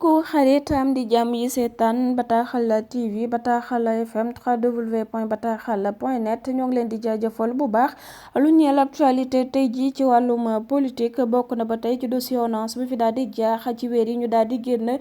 mbokku xarit am di jàmm yi seetaan Bataaxal TV Bataaxal FM www.bataaxal.net ñoo ngi leen di jaajëfal bu baax lu ñeel actualité tey jii ci wàllum politique bokk na ba tey ci dossier ONAS bi fi daal di jaax ci weer yi ñu daal di génn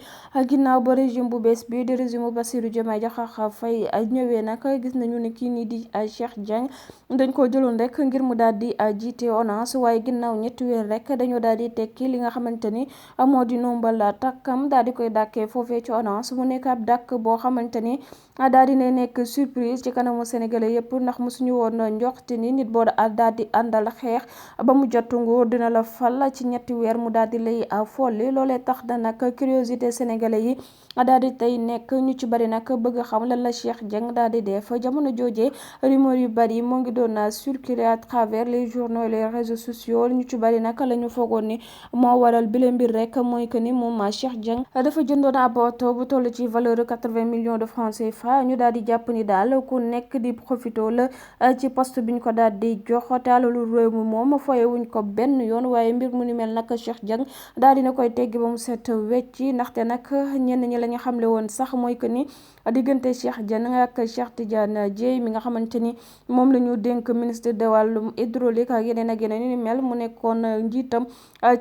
ginnaaw ba régime bu bees bi di régime Bassirou Diomaye Diakhar Faye ñëwee nag gis nañu ne kii nii di Cheikh Dieng dañ ko jëloon rek ngir mu daal di jiite ONAS waaye ginnaaw ñetti weer rek dañoo daal di tekki li nga xamante ni moo di nombal takkam daal di koy dàkkee foofee ci ONAS mu nekk ab dàkk boo xamante ni daal di ne nekk surprise ci kanamu sénégalais yëpp ndax mosuñu woon njoxte ni nit boo daal di àndal xeex ba mu jot nguur dina la fal ci ñetti weer mu daal di lay folli loolee tax na nag curiosité sénégalais yi daal di tey nekk ñu ci bari nag bëgg xam lan la Cheikh Dieng daal di def jamono joojee rumeur yu bari moo ngi doon circuler à travers les journaux et les réseaux sociaux ñu ci bari nag la ñu foogoon ni moo waral bile mbir rek mooy que ni moom Cheikh Dieng dafa jëndoon ab oto bu toll ci valeur 80 millions de francs CFA ñu daal di jàpp ni daal ku nekk di profito la ci poste bi ñu ko daal di jox te alalu réew mi moom foye wuñ ko benn yoon waaye mbir mu ni mel nag Cheikh Dieng daal dina koy teggi ba mu set wecci ndaxte nag ñenn ñi la ñu xamle woon sax mooy que ni diggante Cheikh Dieng ak Cheikh Tidiane Dièye mi nga xamante ni moom la ñu dénk ministre de wàllum hydraulique ak yeneen ni mel mu nekkoon njiitam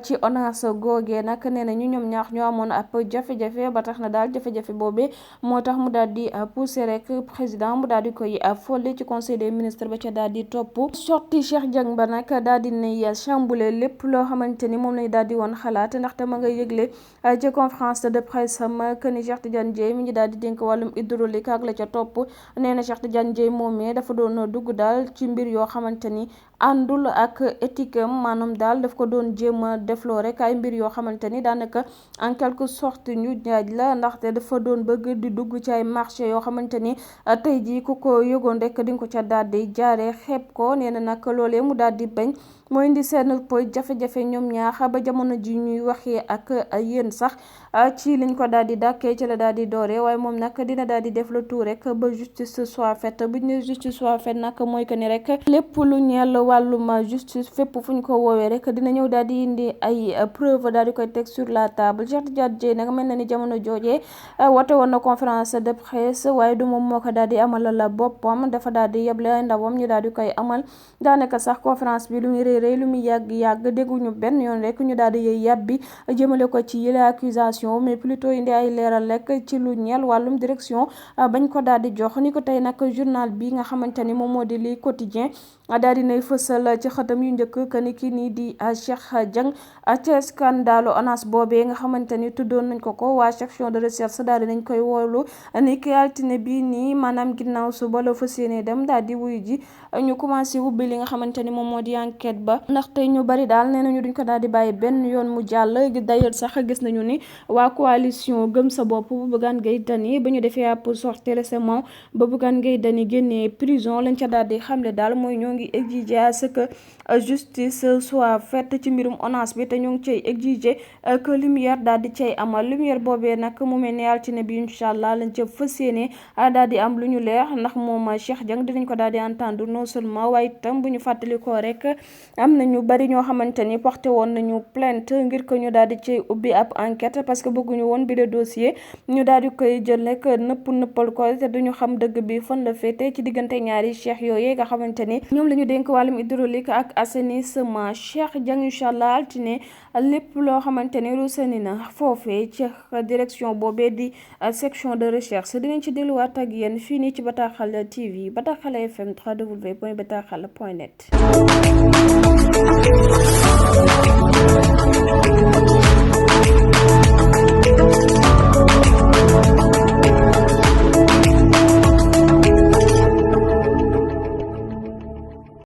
ci ONAS googee nag nee na ñu ñoom ñaax ñoo amoon ab jafe-jafe ba tax na daal jafe-jafe boobee moo tax mu daal di pousser rek président mu daal di koy folli ci conseil des ministres ba ca daal di topp sorti Cheikh Dieng ba nag daal di nay chamboulé lépp loo xamante ni moom lañ daal di woon xalaat ndaxte ma nga yëgle ci conférence de presse am que ni Cheikh Tidiane Dièye mi ngi daal di dénk wàllum hydraulique ak la ca topp nee na Cheikh Tidiane Dièye moomee dafa doon dugg daal ci mbir yoo xamante ni àndul ak éthique am maanaam daal daf ko doon jéem a defloo rek ay mbir yoo xamante ni daanaka en quelque sorte ñu jaaj la ndaxte dafa doon bëgg di dugg ci ay marché yoo xamante ni tey jii ku ko yëgoon rek di nga ko ca daal di jaaree xeeb ko nee na nag loolee mu daal di bañ mooy indi seen jafe-jafe ñoom ñaax ba jamono ji ñuy waxee ak yéen sax ci liñ ko daal di dàkkee ci la daal di dooree waaye moom nag dina daal di def le tout rek ba justice soit faite bu ñu ne justice soit faite nag mooy que ni rek lépp lu ñeel wàllum justice fépp fu ñu ko woowee rek dina ñëw daal di indi ay preuve daal di koy teg sur la table. Cheikh Tidiane Dièye nag mel na ni jamono joojee woote woon na conférence de presse waaye du moom moo ko daal di amal la boppam dafa daal di yeble ay ndawam ñu daal di koy amal daanaka sax conférence bi lu muy rëy lu muy yàgg dégguñu benn yoon rek ñu daal di yëy yàbbi jëmale ko ci yële accusation mais plutôt indi ay leeral rek ci lu ñeel wàllum direction bañ ko daal di jox ni ko tey nag journal bi nga xamante ni moom moo di li quotidien daal di nay fësal ci xëtam yu njëkk que ni kii nii di Cheikh Dieng ca scandale ONAS boobee nga xamante ni tuddoon nañ ko waa section de recherche daal di nañ koy woolu ni ki altine bi nii maanaam ginnaaw suba la fas yéene dem daal di wuyu ji ñu commencé ubbi li nga xamante ni moom moo di enquête ba ndaxte ñu bari daal nee nañu duñ ko daal di bàyyi benn yoon mu jàll d'ailleurs sax gis nañu ni waa coalition gëm sa bopp bu Bougane Gueye Dany ba ñu defee ab sortie récemment ba Bougane Gueye Dany génnee prison lañ ca daal di xamle daal mooy ñoo ngi exiger à ce que justice soit faite ci mbirum ONAS bi te ñoo ngi cay exiger que lumière daal di cay amal lumière boobee nag mu mel ne altine bi incha allah lañ ca fas yéene daal di am lu ñu leer ndax moom Cheikh Dieng dinañ ko daal di entendre non seulement waaye itam bu ñu fàttalikoo rek am na ñu bari ñoo xamante ni porté woon nañu plainte ngir ko ñu daal di cay ubbi ab enquête parce que bëgguñu woon bi le dossier ñu daal di koy jël rek nëppal ko te duñu xam dëgg bi fan la féete ci diggante ñaari cheikh yooyu nga xamante ni ñoom la ñu dénk wàllum hydraulique ak assainissement. Cheikh Dieng incha allah altine lépp loo xamante ni rusani na foofee ci direction boobee di section de recherche dinañ ci delluwaat ak yéen fii nii ci Bataaxal TV Bataaxal FM www.bataaxal.net